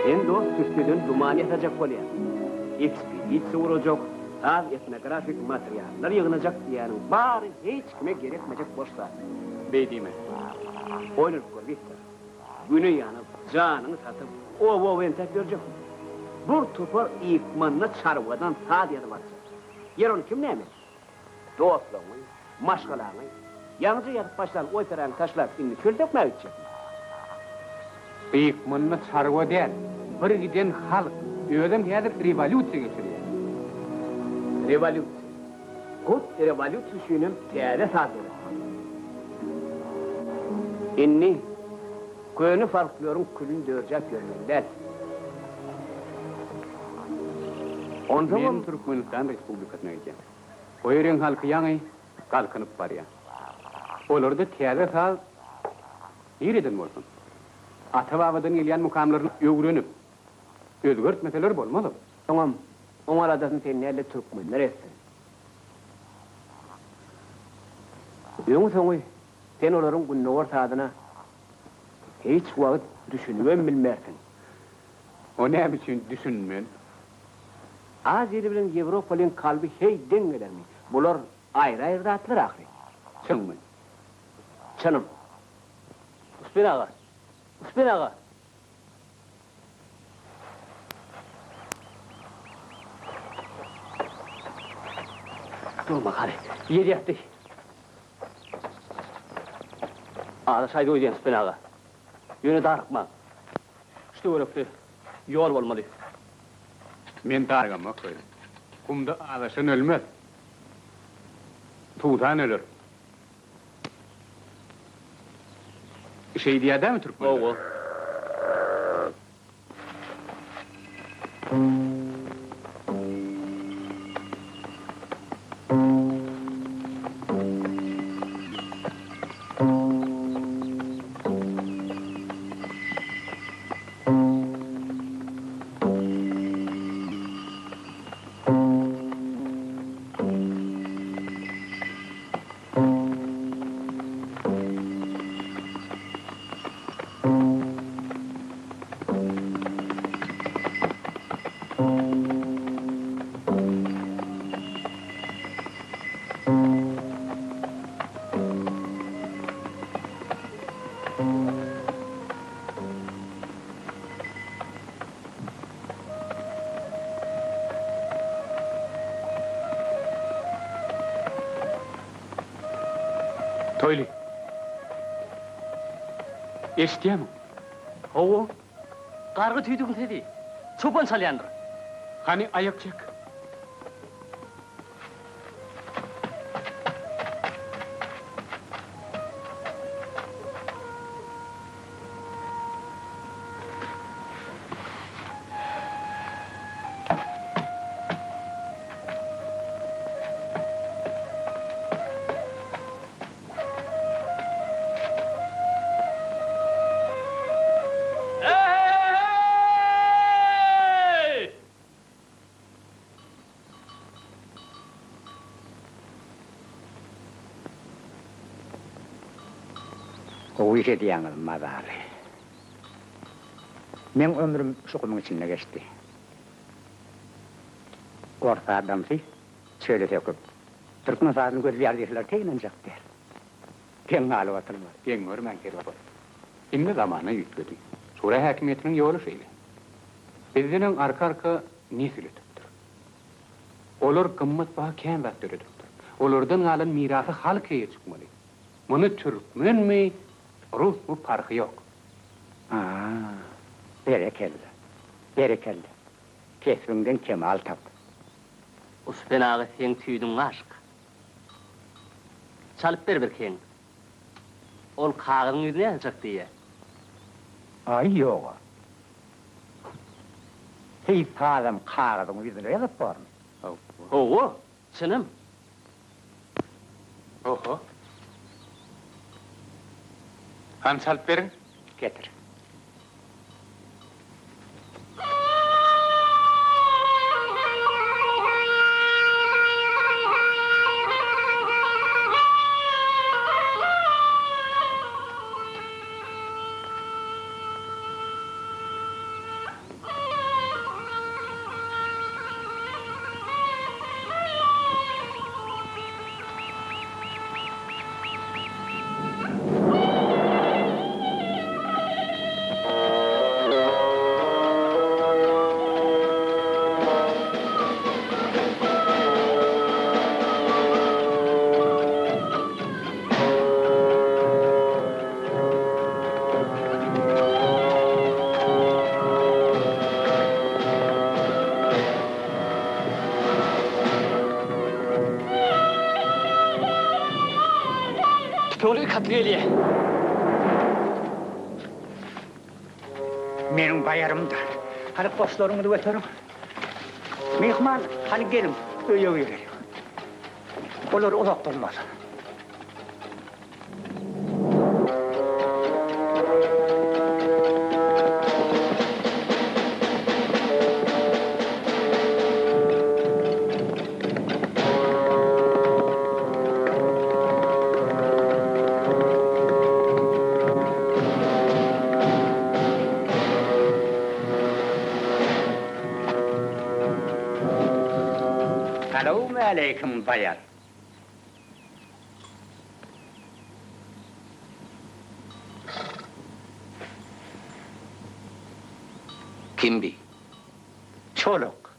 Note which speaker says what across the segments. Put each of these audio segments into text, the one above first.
Speaker 1: Sen dost tüsseden duman ýasajak bolýaň. Ekspedisiýa gurajak, saz etnografik materiallar ýygnajak diýýäniň bary hiç kime gerekmejek boş zat.
Speaker 2: Beý diýme.
Speaker 1: Oýlanyp gör, Wiktor. Güne ýanyp, janyňy satyp, oba-oba entäp ýörjekmi? Bir topar ykmanda çarwadan saz ýazyp aljak. Ýer ony kim näme etsin? Dostlaryňy, maşgalaňy, ýaňyja ýazyp başlan operaňy taşlap indi çöl sökmäge gitjekmi?
Speaker 2: Ykmanda çarwa däl, bir giden halk, özem häzir rewolýusiýa geçirýär.
Speaker 1: Rewolýusiýa. Hut rewolýusiýa üçinem täze saz döretmeli. Indi köne folkloryň külüni dörjäp ýörmeli däl. Onsoňam.
Speaker 2: Men Türkmenistan Respublikasyna gidýän. O ýeriň halky ýaňy galkynyp barýar. Olarda täze saz nireden bolsun? Ata-babadan gelýän mukamlaryny öwrenip, özgertmeseler bolmaz-ow.
Speaker 1: Soňam, oň aladasyny sen däl-de türkmenler etsin. Öňi-soňy sen olaryň gündogar sazyna hiç wagt düşünibem bilmersiň.
Speaker 2: O näme üçin düşünmen?
Speaker 1: Aziýaly bilen ýewropalyň kalby heý deň gelermi? Bular aýry-aýry zatlar ahyry.
Speaker 2: Çynmy?
Speaker 1: Çynym. Uspen aga! Uspen aga! Durma hany, ýer ýatdy. Azaşaýdy öýdýän Uspen aga. Ýöne darykmaň. Şu töwerekde ýol bolmaly.
Speaker 2: Men darygamok öýdüp. Gumda azaşan ölmez. Suwsan öler. Şeý diýýär dämi türkmenler?
Speaker 1: Hawa.
Speaker 2: Toýly. Eşidýämiň?
Speaker 3: Hawa. Gargy tüýdügiň sesi. Çopan çalýandyr.
Speaker 2: Hany aýak çek.
Speaker 3: He-he-he-heý!
Speaker 4: Gowy iş edýäňiz, mazaly. Meň ömrüm şu gumuň içinde geçdi. Ors adamsy çöle söküp, türkmen sazyny gözleýär diýseler teý ynanjak däl. Geň galyp oturma.
Speaker 2: Geň görmäň Kerbabaý. Indi zamana üýtgedi. Şura häkimiýetiniň ýoly şeýle. Bizden öň arka-arka nesil ötüpdir. Olar gymmatbaha kän zat döredipdir. Olardan galan mirasa halk eýe çykmaly. Muny türkmenmi, rusmy parhy ýok.
Speaker 4: A, berekella, berekella. Kesbiňden kemal tap.
Speaker 3: Uspen aga seň tüýdüň aşyk. Çalyp ber bir heň. Ol kagyzyň ýüzüne ýazjak diýýä.
Speaker 4: Aý, ýog-a. Heý, sazam kagyzyň ýüzüne ýazyp bormy?
Speaker 3: Hawa, çynym.
Speaker 2: Oho. Hany çalyp beriň.
Speaker 4: Getir.
Speaker 3: Tüpeňli katly gelýä.
Speaker 4: Meniň baýarymdyr. Hany goşlaryňyzy göteriň. Myhman, hany geliň, öýe gireliň. Olar uzak durmaz. Salowmaleýkim, baýar.
Speaker 1: Kim bi?
Speaker 4: Çoluk.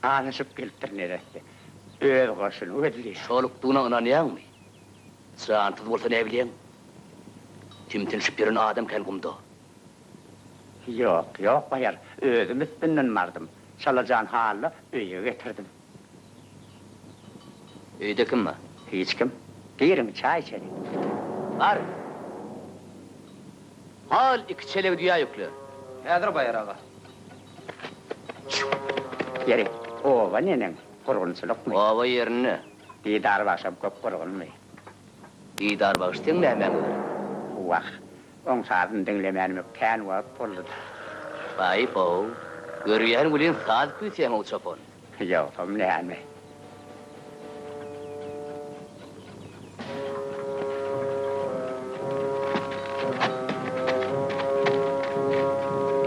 Speaker 4: Azaşyp gelipdir neresse. Öz goşuny gözleýär.
Speaker 1: Çolukdygyna ynanýaňmy? Jansyz bolsa näbilýäň? Timtinişip ýören adam kän gumda.
Speaker 4: Ýok, ýok, baýar. Özüm üstünden bardym. Çalajan halda öýe getirdim.
Speaker 1: Öýde kim bar?
Speaker 4: Hiç kim. Giriň, çaý içeliň.
Speaker 1: Bar. Hal iki çelegi düýä ýükle.
Speaker 5: Häzir, baýar aga.
Speaker 4: Ýeri, oba neneň, gurgunçylykmy?
Speaker 1: Oba ýerinde.
Speaker 4: Didar bagşam köp gurgunmy?
Speaker 1: Didar bagş seň nämäňe gerek?
Speaker 4: Wah, oň sazyny diňlemänime kän wagt boldy-da.
Speaker 1: Baý-bow, görýän welin saz küýseýäň-ow çopan.
Speaker 4: Ýogsam näme?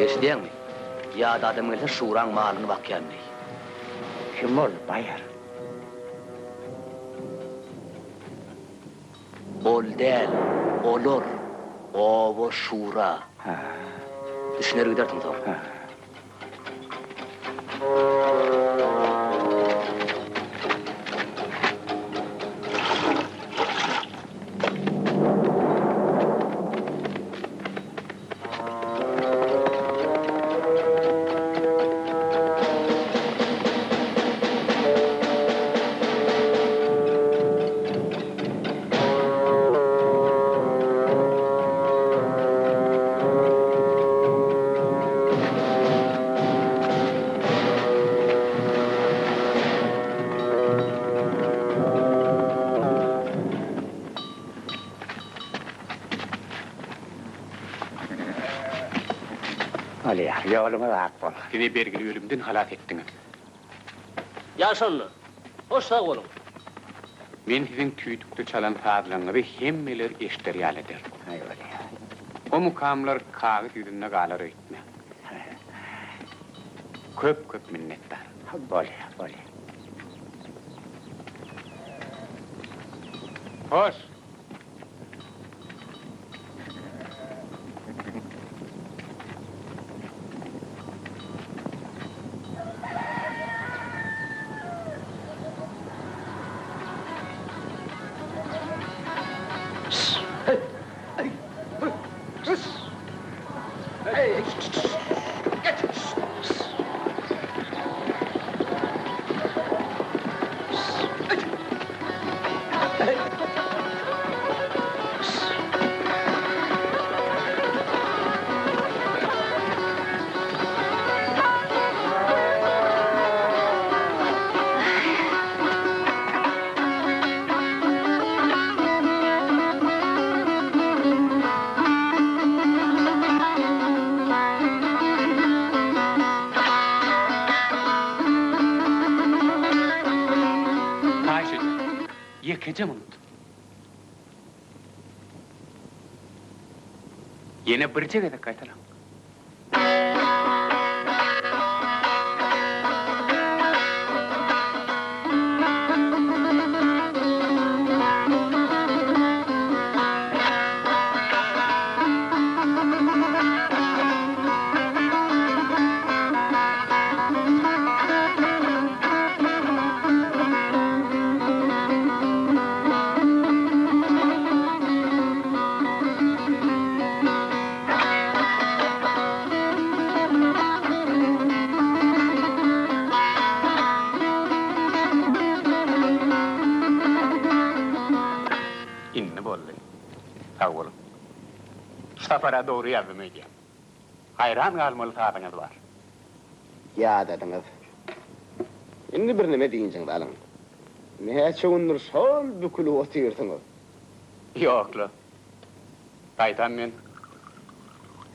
Speaker 1: Eşidýäňmi? Ýat adam gelse şuraň malyny bakýan diý.
Speaker 4: Kim ol, baýar?
Speaker 1: Ol däl, olar, oba şura. Düşüner gidersiň soň.
Speaker 4: Bolýar, ýoluňyz ak bolsun.
Speaker 2: Bizi bergili ölümden halas etdiňiz.
Speaker 3: Ýaş onda. Hoş sag boluň.
Speaker 2: Men siziň tüýdükde çalan sazlaryňyzy hemmeler eşder ýaly ederdim.
Speaker 4: Aý bolýar.
Speaker 2: O mukamlar kagyz ýüzünde galar öýtmäň. Köp-köp minnetdar.
Speaker 4: Bolýar, bolýar.
Speaker 2: Hoş! Ýekeje minut. Ýene birje gezek gaýtalaň. Indi boldy. Sag boluň. Şu sapar-a dogry ýazdym öýdýän. Haýran galmaly sazyňyz bar.
Speaker 5: Ýadadyňyz. Indi birneme dynjyňyzy alyň. Näçe gündür şol bükülip otyrsyňyz.
Speaker 2: Ýok-la. Gaýtam men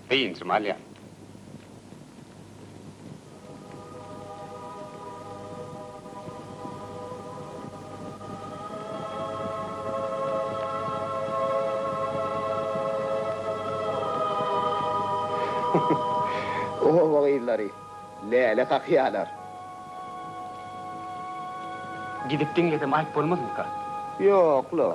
Speaker 2: dynjymy alýan.
Speaker 5: Oba gyzlary läle kakýarlar.
Speaker 2: Gidip diňlesem aýyp bolmazmyka?
Speaker 5: Ýok-la.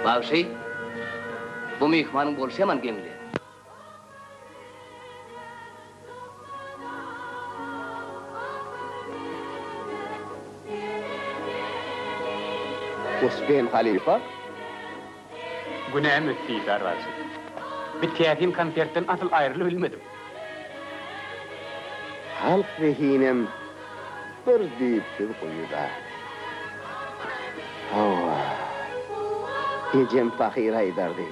Speaker 1: Bagşy, bu myhmanyň bolşy ýaman geňli.
Speaker 5: Uspen halypa.
Speaker 2: Günäm ötdi, Didar bagşy. Bir täsin konsertden asyl aýrylybilmedim.
Speaker 5: Halk zehinem bir düýpsüz guýy-da. Hawa, ejem pahyr aýdardy.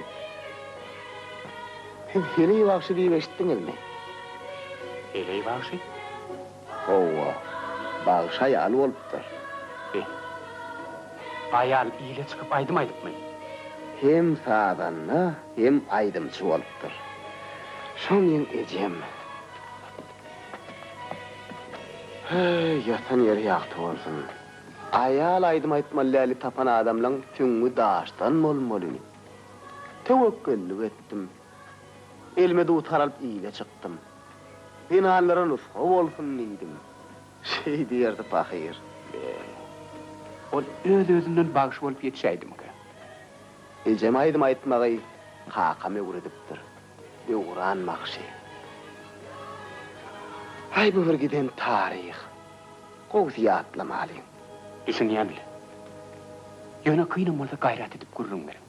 Speaker 5: Siz Heleý bagşy diýip eşitdiňizmi?
Speaker 2: Heleý bagşy?
Speaker 5: Hawa, bagşy aýal bolupdyr.
Speaker 2: Be, aýal ile çykyp aýdym aýdypmy?
Speaker 5: Hem sazanda, hem aýdymçy bolupdyr. Şo meň ejem. Heý, ýatan ýeri ýagty bolsun. Aýal aýdym aýtmaly läli tapan adamlaň süňňi daşdan bolmaly. Töwekgellik etdim. Elime dutar alyp ile çykdym. Zenanlara nusga bolsun diýdim. Şeý diýerdi pahyr.
Speaker 2: Be, ol öz-özünden bagşy bolup ýetişäýdimikä?
Speaker 5: Ejem aýdym aýtmagy kakam öwredipdir. Döwran bagşy. Aý bu bir giden taryh. Gowusy ýatlamalyň.
Speaker 2: Düşünýän-le. Ýöne kynam bolsa gaýrat edip gürrüň beriň.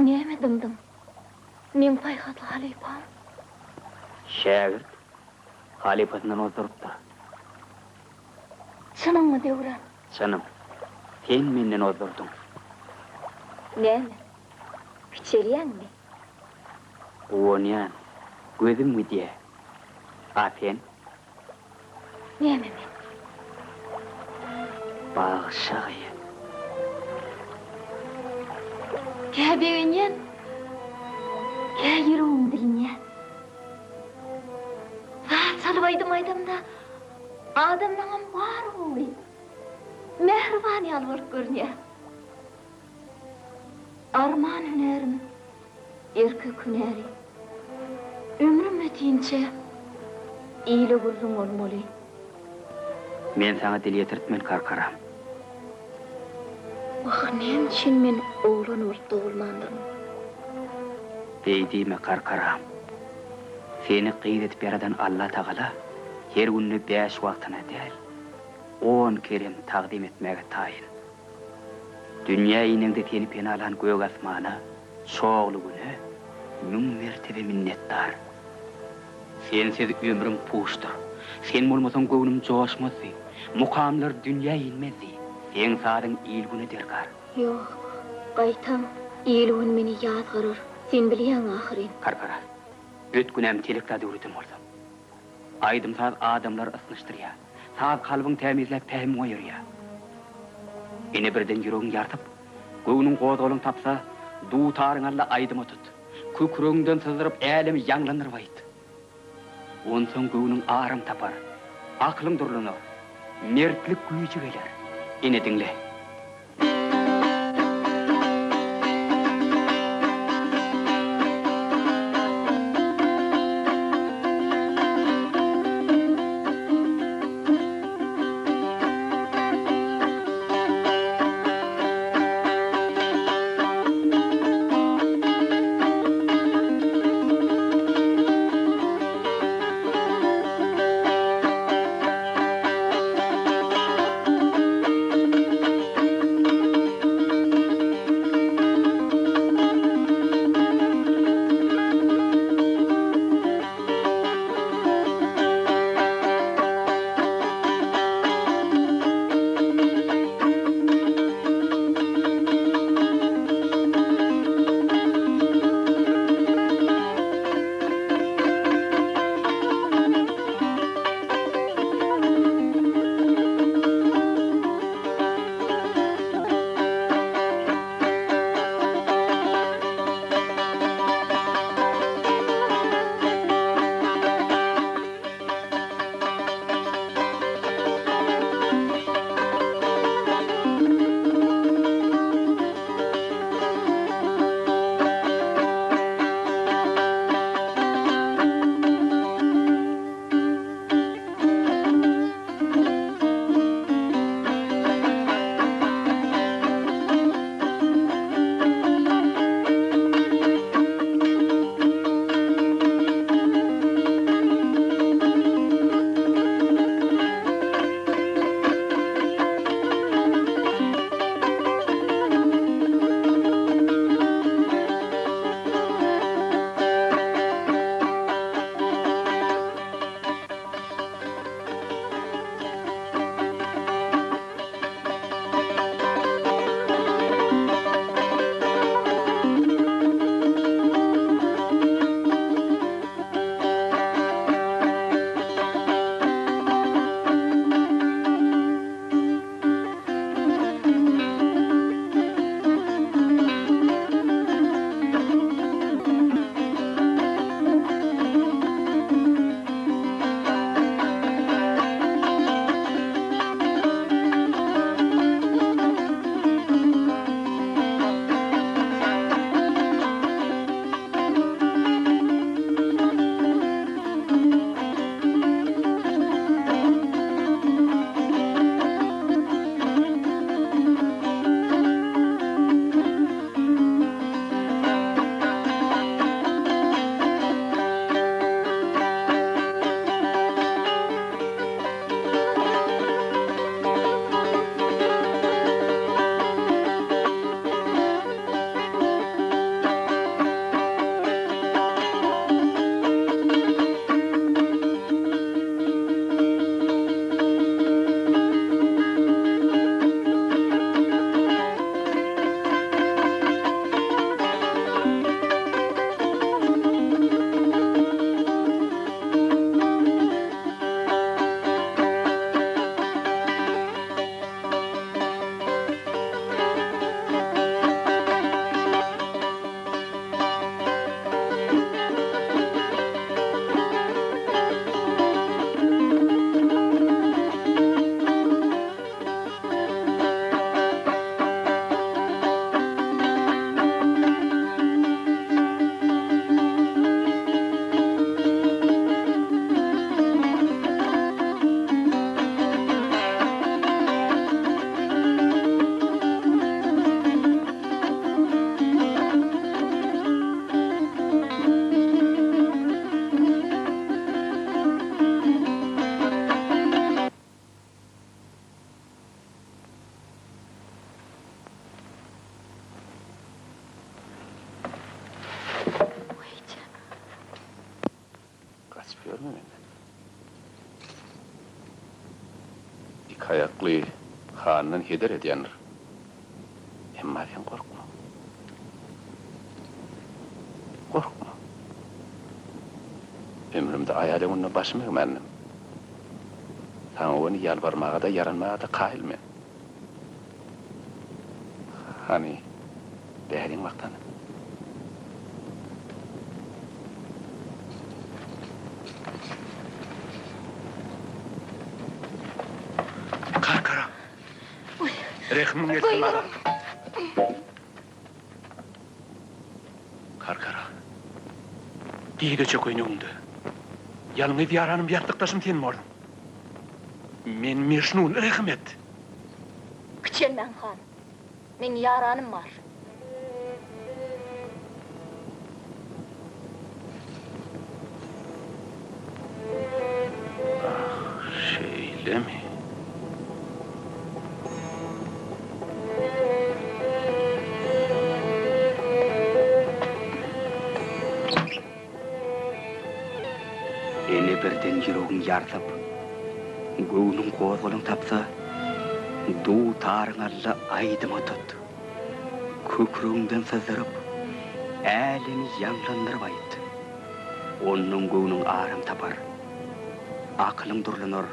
Speaker 6: Näme dymdyň, meň paýhasly halypam?
Speaker 1: Şägirt halypasyndan ozdurypdyr.
Speaker 6: Çynyňmy, Döwran?
Speaker 1: Çynym. Sen menden ozdurdyň.
Speaker 6: Näme, kiçelýäňmi?
Speaker 1: Guwanýan, gözüm gidýä. A sen?
Speaker 6: Näme men?
Speaker 1: Bagşa gyz.
Speaker 6: Kä begenýän, kä ýüregim dilinýär. Saz çalyp aýdym aýdamda, adamlaňam bary gowy, mähriban ýaly bolup görünýär. Arman hünärim, erkek hünäri. Ömrüm ötinçä, ile gürrüň bolmaly.
Speaker 1: Men saňa dil ýetirtmen, Karkaram.
Speaker 6: Wah, näme üçin men oglan bolup dogulmandyryn?
Speaker 1: Beý diýme, Karkaram. Seni gyz edip ýaradan Allatagala her günde bäş wagtyna däl, on kerem tagzym etmäge taýyn. Dünýä ineňde seni penalan gök asmana, çogly güne müň mertebe minnetdar. Sensiz ömrüm puşdur. Sen bolmasaň göwnüm joşmazdy, mukamlar dünýä inmezdi. Seň sazyň il-güne derkar.
Speaker 6: Ýok, gaýtam il-gün meni ýazgarar, sen bilýäň ahyryn.
Speaker 1: Karkara, öt günämi telek zat öwreden bolsam. Aýdym-saz adamlary ysnyşdyrýar. Saz kalbyň tämizläp pähimiňi oýarýar. Ine birden ýüregiň ýarsyp, göwnüň gozgalaň tapsa, dutaryňy al-da aýdyma tut. Kükregiňden syzdyryp älemi ýaňlandyryp aýt. Onsoň göwnüň aram tapar, aklyň durlanar, mertlik güýji geler. Ine diňle.
Speaker 7: ýörme menden. Iki aýakly handan heder edýändir. Emma sen gorkma. Gorkma. Ömrümde aýal öňünde başym egmändim. Saňa göni ýalbarmaga-da, ýaranmaga-da kaýyl men. Hany, bäriň wagtany.
Speaker 8: Karkara. Rehmiň gelsin maňa. Karkara. Diýde çökeýin öňüňde. Ýalňyz ýaranym ýassykdaşym sen borduň. Men Mežnun, rehim et!
Speaker 6: Kiçelmäň, han. Meň ýaranym bar.
Speaker 7: Ah, şeýlemi?
Speaker 4: Ene birden ýüregiň ýarsyp, göwnüň gozgalaň tapsa, dutaryňy al-da aýdyma tut. Kükregiňden syzdyryp, älemi ýaňlandyryp aýt. Ondan göwnüň aram tapar, akylyň durlanar,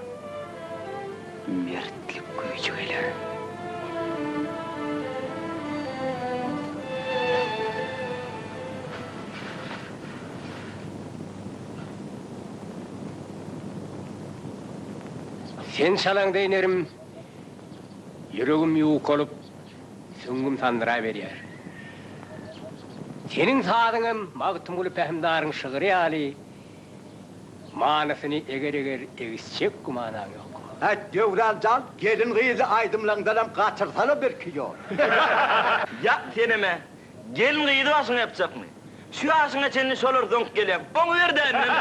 Speaker 4: mertlik güýji geler.
Speaker 9: Sen çalaňda inerim, ýüregim ýukalyp, süňňüm sandyraberýär. Seniň sazyňam Magtymguly pähimdaryň şygry ýaly manysyny eger-eger egisjek gümanaň ýok.
Speaker 10: Häý, Döwran jan, gelin-gyzy aýdymlaňdanam gaçyrsana birki ýol.
Speaker 11: Ýa, senem-ä, Gelin-gyzy başyňa ýapjakmy? Şu ýaşyňa çenli şolar zoňk gelýäň. Oňuber-dä indem.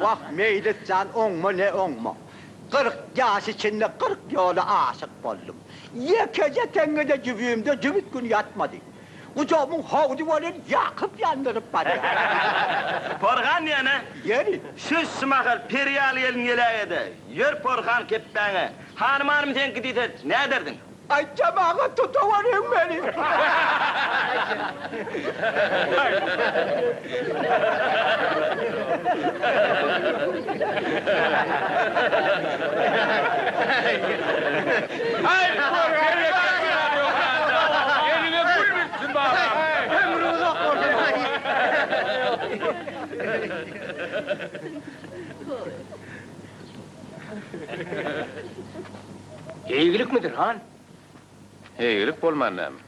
Speaker 10: Wah, Meýlis jan, oňma ne oňma. 40 ýaş içinde 40 ýola aşyk boldum. Ýekeje teňňe-de jübimde jübüt gün ýatmady. Gujagymyň howdy welin ýakyp-ýandyryp barýar.
Speaker 11: Porhan diýen-ä?
Speaker 10: Ýeri.
Speaker 11: Şuş-şu mahal peri ýaly gelin geläge-de, ýör porhan kepbäňe. Hany-manym seňki diýse, näderdiň?
Speaker 10: Aý jemagat tutawaryň meni.
Speaker 8: Eliňe gül bitsin balam.
Speaker 10: Ömrüň uzak bolsun.
Speaker 9: Eýgilikmidir, han?
Speaker 7: Eýgilik bolman näme?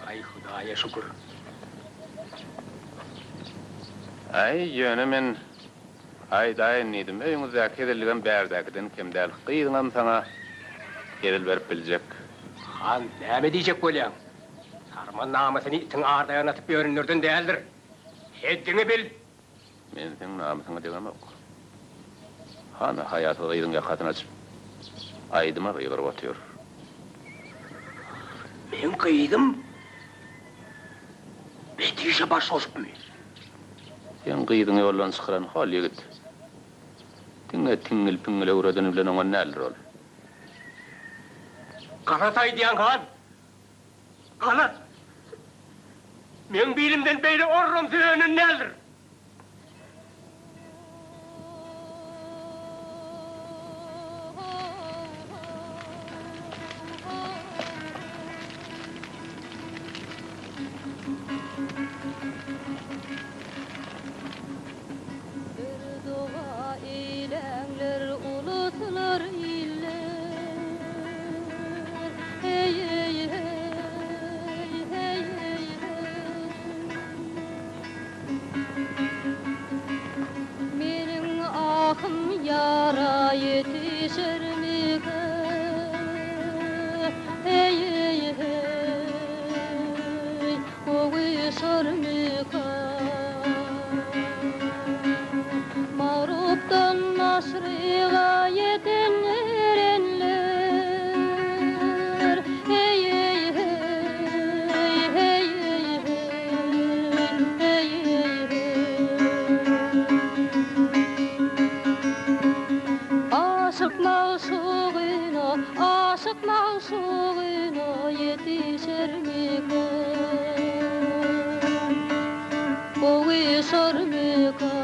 Speaker 9: Aý, Hudaýa şükür.
Speaker 7: Aý, ýöne men aýdaýyn diýdim, öýüňizdäki hezilligem bärdäkiden kem däl. Gyzyňam saňa hezil berip biljek.
Speaker 9: Han, näme diýjek bolýaň? Sarman namysyny itiň ardaýagyna atyp ýörenlerden däldir. Heddiňi bil!
Speaker 7: Men seň namysyňa degemok. Hana, haýasyz gyzyň ýakasyny açyp, aýdyma gygyryp otyr.
Speaker 9: Meň gyzym bet işe baş goşupmy?
Speaker 7: Seň gyzyňy ýoldan çykaran hol ýigit. Diňe tiňňil-piňňil öwredeni bilen oňan däldir ol.
Speaker 9: Galat aýdýaň, han! Galat! Meň bilimden beýle orramsy önen däldir.
Speaker 12: Bir doga eýläňler uluslar iller Heý heý heý heý heý heý Meniň ahym ýara ýetişermikä Heý heý heý Gowuşarmyka Magrupdan maşryga ýeten erenler, Heý, heý, heý, heý, heý, heý, heý, heý. magşugyna, aşyk magşugyna ýetişermikä? Gowuşarmyka?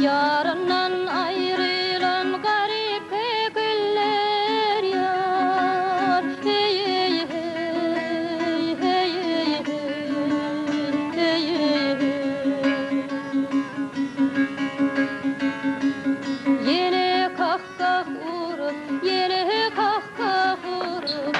Speaker 12: Ýaryndan aýrylan garyp kekiller ýar, Heý-heý, heý, heý-heý, heý, heý-heý, heý. Ýene kah-kah urup, ýene kah-kah urup,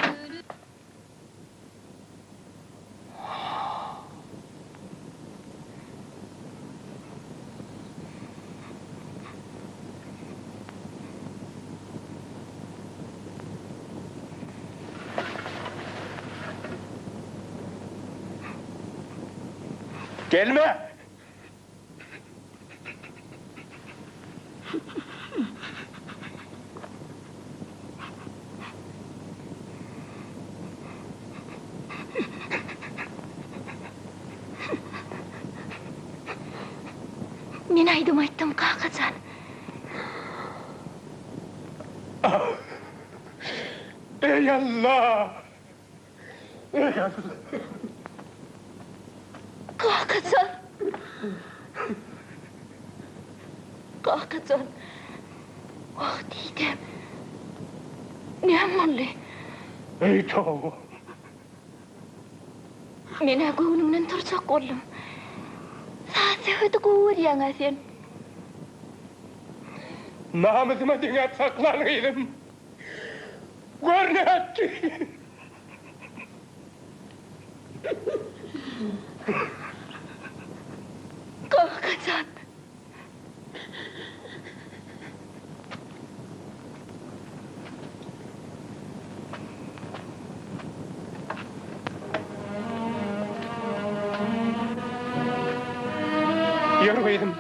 Speaker 8: Gelme!
Speaker 6: Men aýdym aýtdym, kaka jan.
Speaker 8: Eý Alla! Eý Alla!
Speaker 6: Kaka jan! Kaka jan! Wah, diýdem. Näme boldy?
Speaker 8: Eý, toba!
Speaker 6: Men-ä göwnüňden turjak boldum. Saz-söhbeti gowy görýäň-ä sen.
Speaker 8: Namysyma deňäp saklan gyzym. Gör nätdi!
Speaker 6: Kaka jan!
Speaker 8: Ýör gyzym.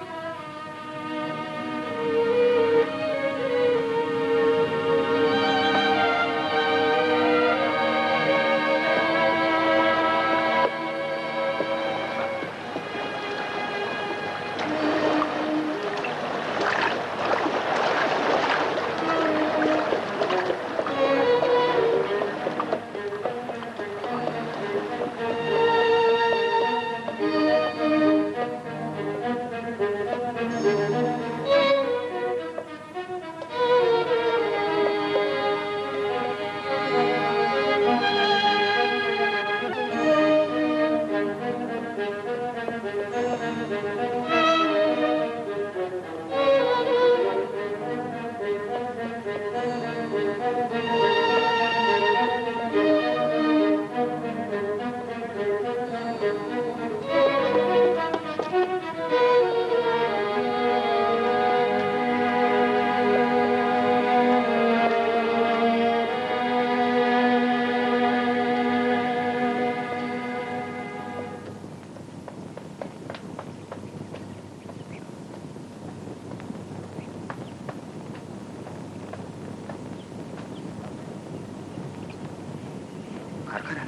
Speaker 4: Karkara.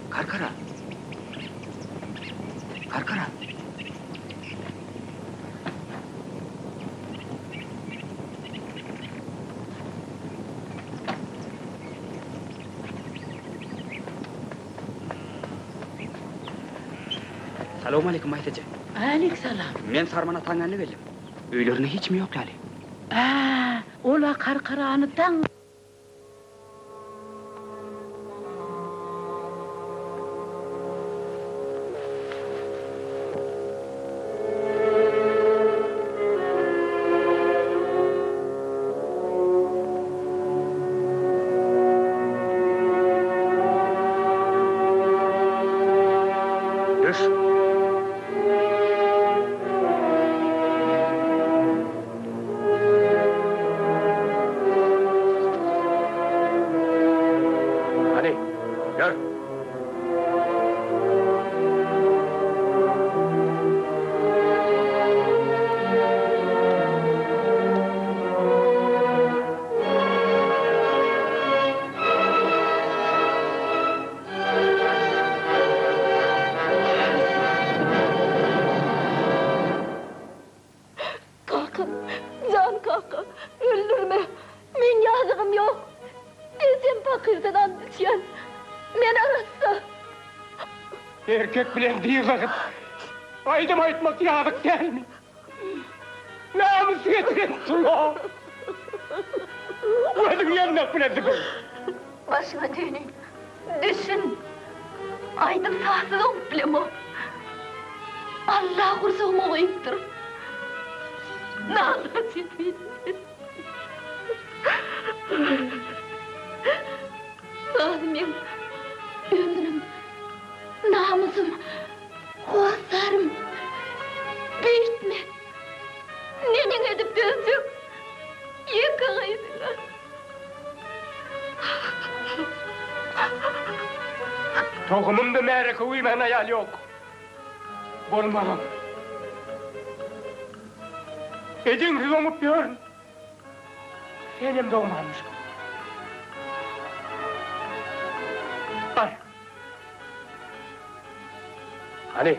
Speaker 4: Karkara. Karkara. Salowmaleýkim Maýsa eje.
Speaker 13: Aleýk salam.
Speaker 4: Men Sarman ataň ýanyna geldim. Öýlerinde hiç kim ýok ýaly.
Speaker 13: Ä, ol-a Karkarany daň.
Speaker 4: Düş.
Speaker 6: Pakyrdan ant içýän. Men arassa.
Speaker 9: Erkek bilen dyz atyp, aýdym aýtmak ýazyk dälmi? Namys getiren tula! Gözüň ýandak bilen süpür!
Speaker 6: Başyňa düýni, düşün! Aýdym-sazsyz oňup bilemok. Alla gursagyma goýupdyr. Nalaç etmeýin. Saz meň ömrüm, namysym, hossarym. Beýtme! Neneň edip dözjek ýeke gyzyňa?
Speaker 9: Tohumymda märeke güýmän aýal ýok. Bolmagam. Ejeňsiz oňup ýörün. Senem dogmanmyşyň. Bar. Hany.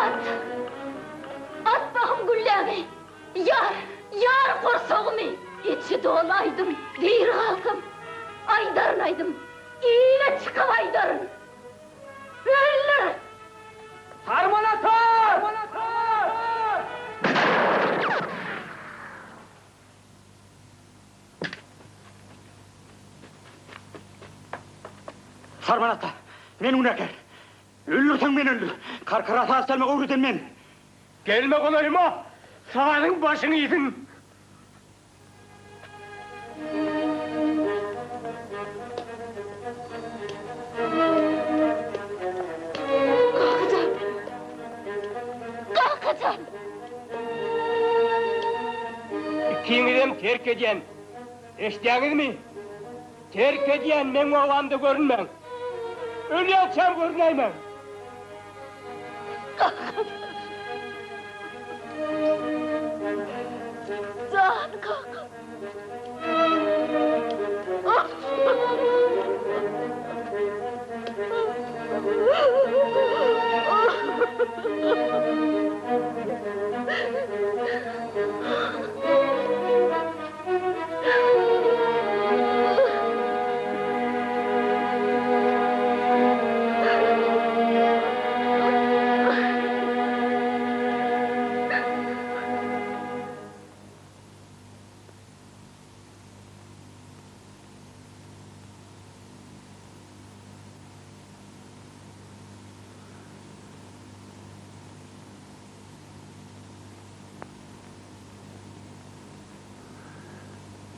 Speaker 6: At! At bahym gülläňi! Ýar! Ýar gursagymy! Içi doly aýdym, diri galsam, aýdaryn aýdym, ile çykyp aýdaryn! Öldür!
Speaker 1: Sarman ata!
Speaker 4: Sarman ata, men günäkär. Öldürseň meni öldür. Karkara saz çalmagy öwreden men.
Speaker 9: Gelme golaýyma, sazyň başyňy iýsin.
Speaker 6: Kakajan! Kakajan!
Speaker 9: Ikiňizem terk edýän. Eşidýäňizmi? Terk edýän, meň obamda görünmäň. Ölýänçäm görünäýmäň.
Speaker 6: Jan kakam.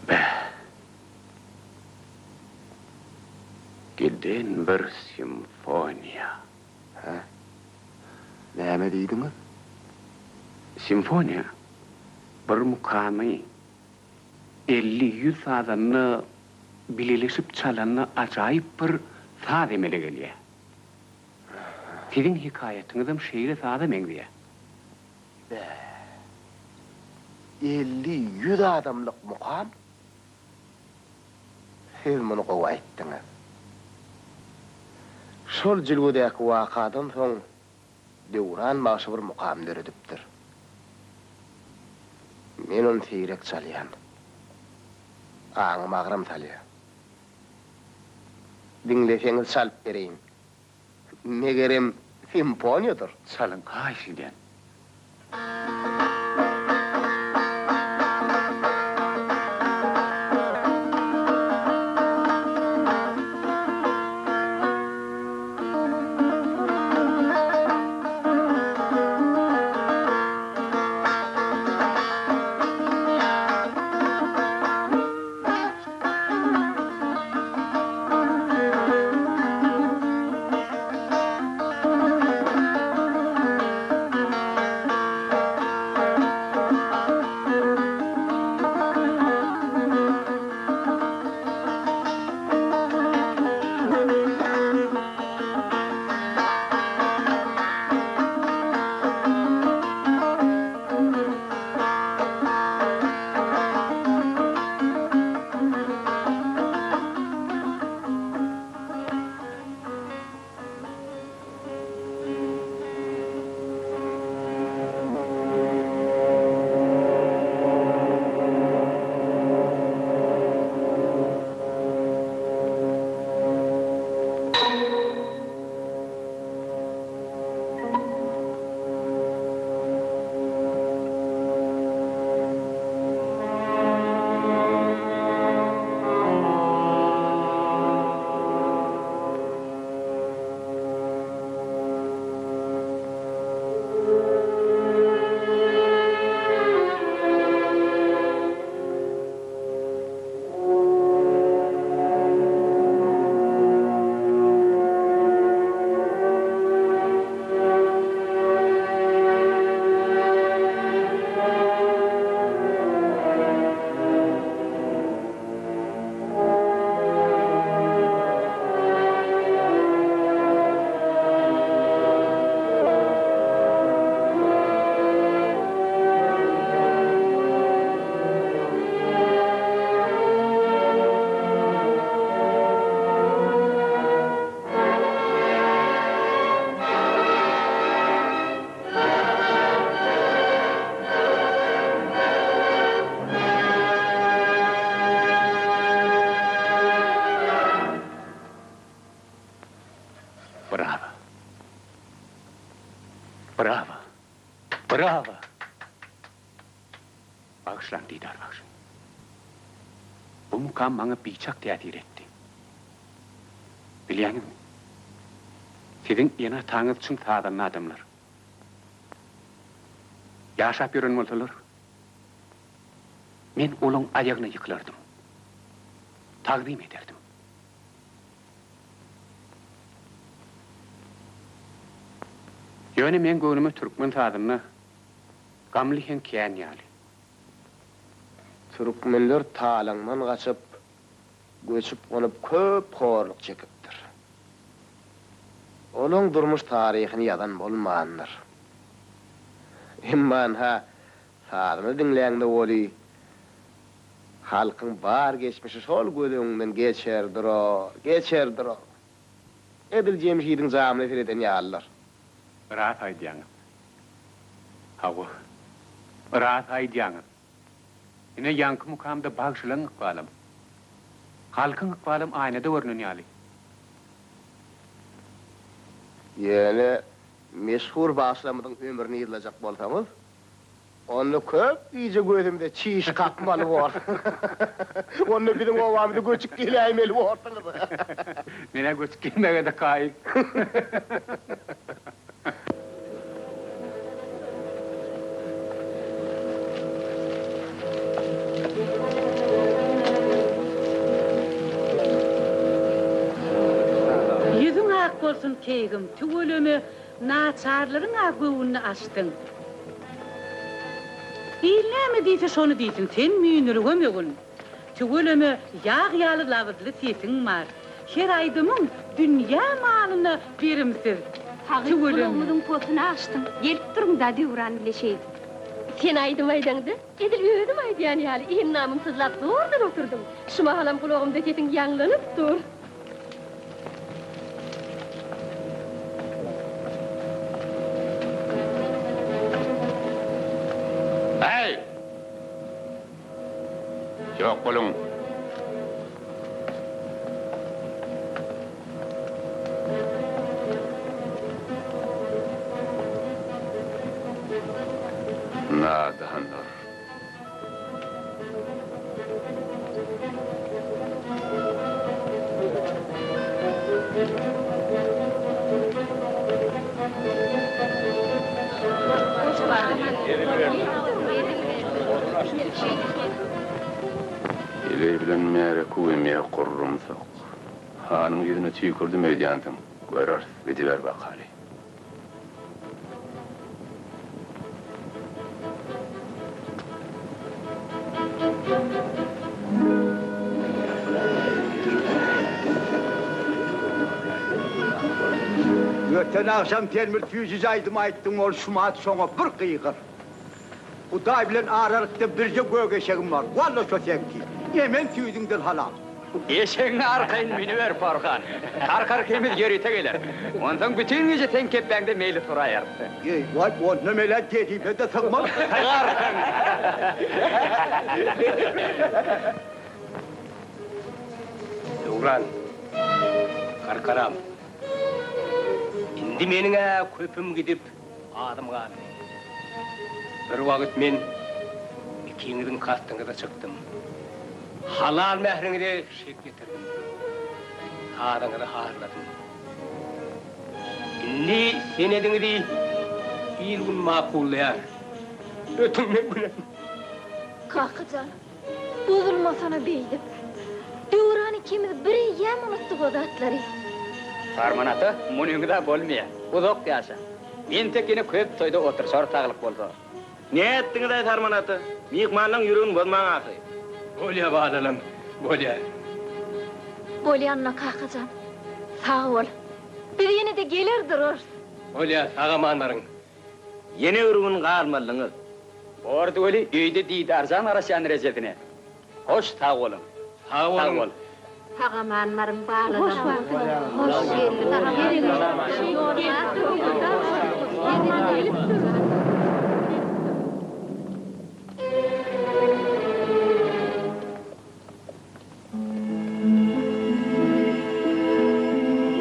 Speaker 5: Bäh. Giden bir simfoniýa. Hä? Näme diýdiňiz?
Speaker 2: Simfoniýa bir mukamy 50-ýüz sazanda bileleşip çalanda ajaýyp bir saz emele gelýär. Siziň hekaýatyňyzam şeýle saza meňzeýär.
Speaker 5: Bäh. 50-ýüz adamlyk mukam? Siz muny gowy aýtdyňyz. Şol jülgedäki wakadan soň Döwran bagşy bir mukam döredipdir. Men ony seýrek çalýan. Aňyma agram salýar. Diňleseňiz çalyp bereýin. Megerem, simfoniýadyr.
Speaker 2: Çalyň, haýyş edýän. Brawo! Brawo! Bagyşlaň, Didar bagşy. Bu mukam maňa biçak täsir etdi. Bilýäňizmi? Siziň ene-ataňyz çyn sazanda adamlar. Ýaşap ýören bolsalar, men olaň aýagyna ýykylardym. Tagzym ederdim. Ýöne meň göwnüme türkmen sazynda gamly heň kän ýaly.
Speaker 5: Türkmenler talaňdan gaçyp, göçüp-gonup köp horluk çekipdir. Olaň durmuş taryhyny ýazan bolmandyr. Emma ynha, sazyny diňläňde weli, halkyň bar geçmişi şol göz öňüňden geçer durar, geçer durar. Edil Jemşidiň jamyna sereden ýalydyr.
Speaker 2: Ras aýdýaňyz. Hawa, ras aýdýaňyz. Ine, ýaňky mukamda bagşylaň ykbalam, halkyň ykbalam aýnada görnen ýaly.
Speaker 5: Ýöne meşhur bagşylarymyzyň ömrüni yzlajak bolsaňyz, onda köp gije gözümize çiş kakmaly bor. Onda biziň obamyza göçüp geläýmeli borsuňyz.
Speaker 2: Men-ä göçüp gelmäge-de kaýyl.
Speaker 13: Ýüzüň ak bolsun keýgim, tüweleme naçarlaryň-a göwnüni açdyň. Il näme diýse şony diýsin, sen müýnürgemegin. Tüweleme ýag ýaly labyzly sesiň bar. Her aýdymyň dünýä malyna berimsiz.
Speaker 6: Hakyt
Speaker 13: Tüweleme.
Speaker 6: gulagymyzyň posuny açdyň. Gelip duruň-da Döwran bile şeýdip. Sen aýdym aýdaňda, edil özüm aýdýan ýaly endamym syzlap zordan oturdym. Şu mahalam gulagymda sesiň ýaňlanyp dur.
Speaker 7: Häý! Ýok boluň! Nadanlar! Heleý bilen märeke-u gurrumsak. Hanyň ýüzüne tüýkürdim öýdýänsiň. Göreris, gidiber bakaly.
Speaker 10: Öten agşam sen bir süýjüje aýdym aýtdyň, ol şumat şoňa bir gygyr. Hudaý bilen aralykda birje gök eşegim bar, walla şo seňki. Emen süýdüňden halal.
Speaker 14: Eşegiňe arkaýyn münüber, Porhan. Karkar ikimiz ýörite geler. Onsoň bütin gije seň kepbäňde meýlis guraýarys.
Speaker 10: Eý, waý, onda men-ä jezipe-de sygmaz.
Speaker 14: Sygarsyň.
Speaker 9: Döwran, Karkaram, indi meniň-ä köpüm gidip, azym galdy. Bir wagt men ikiňiziň kastyňyza çykdym. Halal mähriňize şek ýetirdim. Sazyňyzy harladym. Indi senediňizi il-gün makullaýar. Ötüň men bilen.
Speaker 6: Kaka jan, bozulmasana beýdip. Döwran ikimiz bireýýäm unutdyk o zatlary.
Speaker 14: Sarman ata, munyňyz-a bolmaýar. Uzak ýaşa. Entek ýene köp toýda oturyşar saglyk bolsa.
Speaker 11: Nätdiňiz-aý Sarman ata? Myhmanlaň ýüregini bozmaň ahyry.
Speaker 9: Bolýa balalam, bolýa.
Speaker 6: Bolýanyna kaka jan, sag bol. Biz ýene-de geler durarys.
Speaker 9: Bolýa, sag-aman baryň.
Speaker 11: Ýene bir gün galmalyňyz.
Speaker 14: Bordy weli, öýde Didarjan garaşýandyr ejesine. Hoş sag boluň.
Speaker 9: Sag boluň.
Speaker 6: Sag-aman baryň balalarym. Hoş geldiňiz.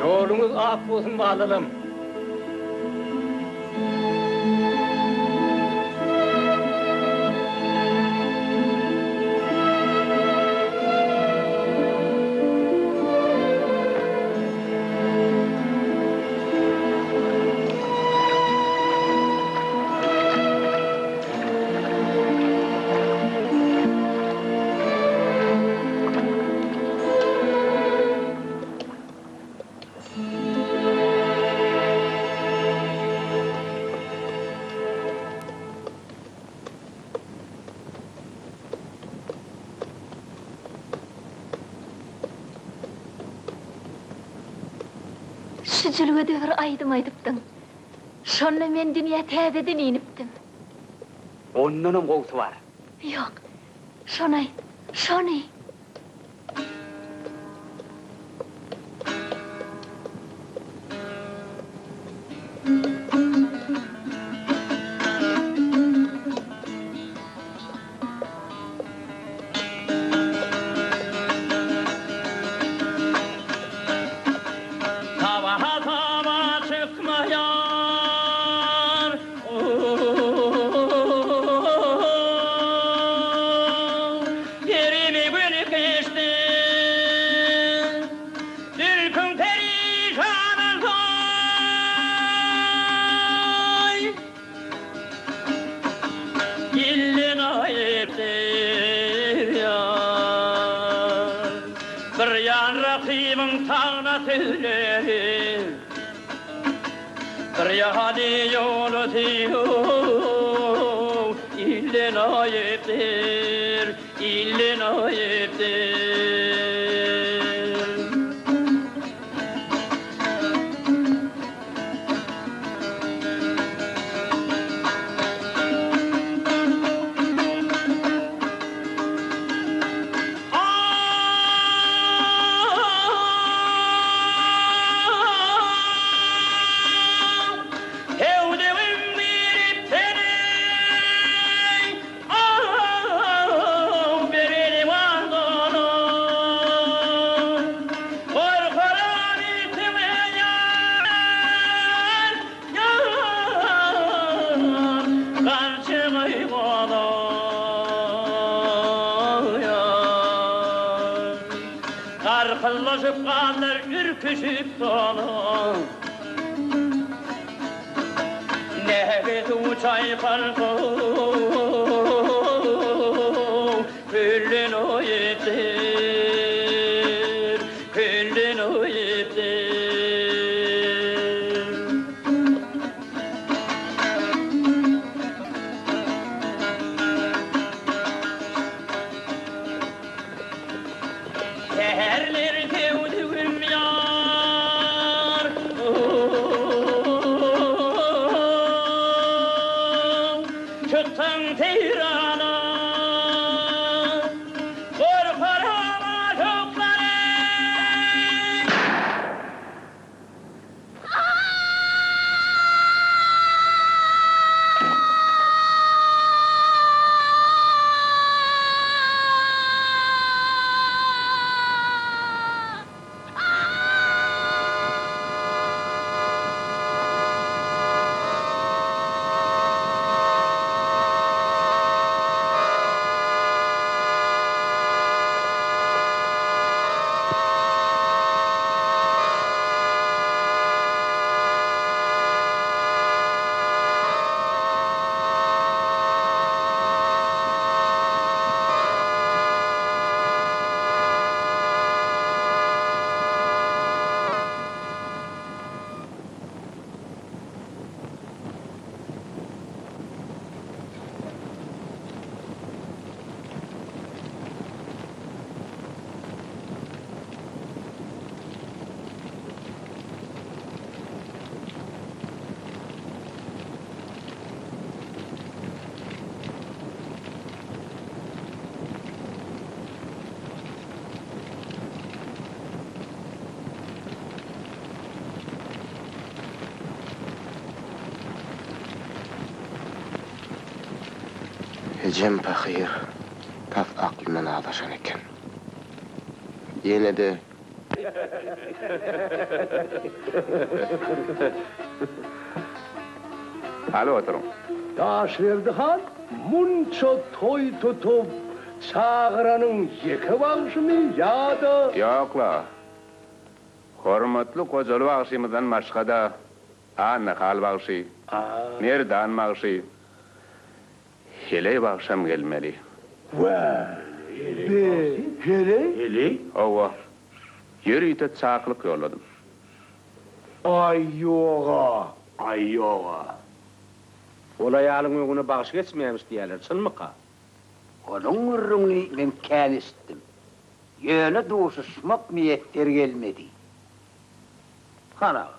Speaker 9: Ýoluňyz ak bolsun balalam.
Speaker 6: Şu jülgede bir aýdym aýdypdyň. Şonda men dünýä täzeden inipdim.
Speaker 14: Ondanam gowusy bar.
Speaker 6: Ýok, şony aýt, şony!
Speaker 11: Sabaha-saba çykmaýar, Perimi gül geçdi. Zülpüň perişan olsaý. Ilden aýypdyr ýar. Bir ýan rakybyň tagna söýleri, Bir ýany ýolasy Ilden aýypdyr, ilden aýypdyr. Hewdegim girip seniň, Ah, bereli wagtana. Gorkaram itiňe ýar, ýar, Garşyňy gola, ýar. Garkyllaşyp gallar ürküşip sola. Näge suw çaýkarsoň, Kölden oýupdyr, kölden oýupdyr. Säherler söwdügim ýar, Çyksaň seýrana, Gorkaram aşyklary.
Speaker 5: Ejem pahyr tas aklyndan azaşan eken. Ýene-de.
Speaker 7: Hany oturyň.
Speaker 15: Daşberdi han munça toý tutup çagyranyň ýeke bagşymy ýa-da.
Speaker 7: Ýok-la. Hormatly Gojaly bagşymyzdan başga-da Annahal bagşy, Merdan bagşy, Heleý bagşam gelmeli.
Speaker 15: Wä, be, heleý?
Speaker 7: Heleý? Hawa. Ýörite çakylyk ýolladym.
Speaker 15: Aý ýog-a,
Speaker 1: aý ýog-a. Ol aýalyň öňüne bagşy geçmeýämiş diýýärler, çynmyka?
Speaker 10: Onuň gürrüňini men kän eşitdim. Ýöne duşuşmak miýesser gelmedi.
Speaker 16: Han aga.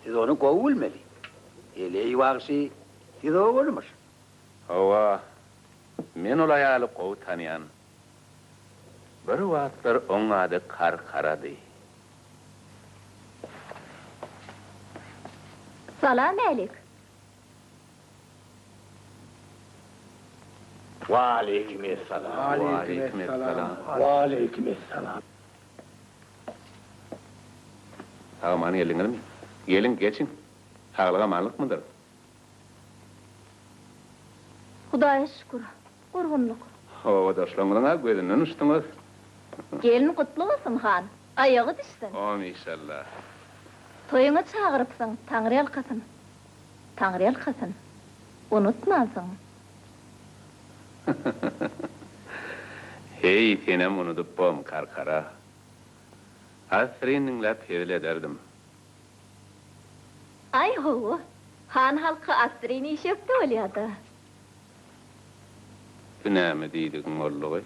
Speaker 16: Siz ony gowy bilmeli. Heleý bagşy siz ogulymyş.
Speaker 7: Hawa, men ol aýaly gowy tanýan. Bir wagtlar oň ady Karkarady.
Speaker 17: Salam älik.
Speaker 16: Waleýkim essalam.
Speaker 7: Waleýkim essalam.
Speaker 15: Waleýkim essalam.
Speaker 7: Sag-aman geldiňizmi? Geliň, geçiň. Saglyk-amanlykmydyr?
Speaker 17: Hudaýa şükür, gurgunlyk.
Speaker 7: Obadaşlaryňyzyň-a gözünden uçduňyz.
Speaker 17: Gelin gutly bolsun, han. Aýagy düşsün.
Speaker 7: Amin, inşallah.
Speaker 17: Toýuňa çagyrypsyň, Taňryýalkasyn. Taňryýalkasyn. Unutmansyň.
Speaker 7: Heý, senem unudyp bom, Karkara. Assyryn diňläp hezil ederdim.
Speaker 17: Aý, hawa. Han halky assyryn işe ökde bolýa-da.
Speaker 7: Bu näme diýdigiň boldugy?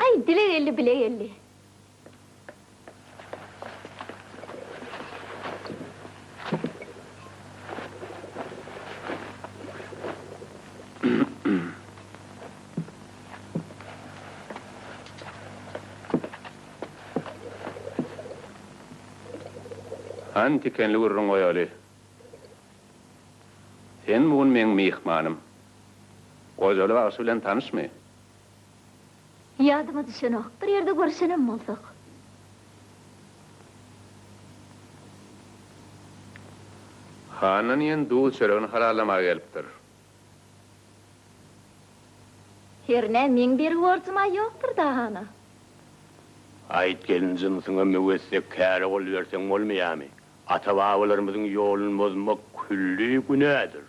Speaker 17: Aý, dile geldi, bile geldi.
Speaker 7: Hany tikenli gürrüň goýaly. Sen bu gün meň myhmanym. Gojaly bagşy bilen tanyşmy?
Speaker 17: Ýadyma düşenok, bir ýerde görüşenem bolsak.
Speaker 7: Handan iýen duz çöregini halallamaga gelipdir.
Speaker 17: Hernä meň bergi borjum-a ýokdur-da, hana.
Speaker 18: Aýt gelin jynsyňa möwessek käre gol berseň bolmaýamy? Ata-babalarymyzyň ýoluny bozmak külli günädir.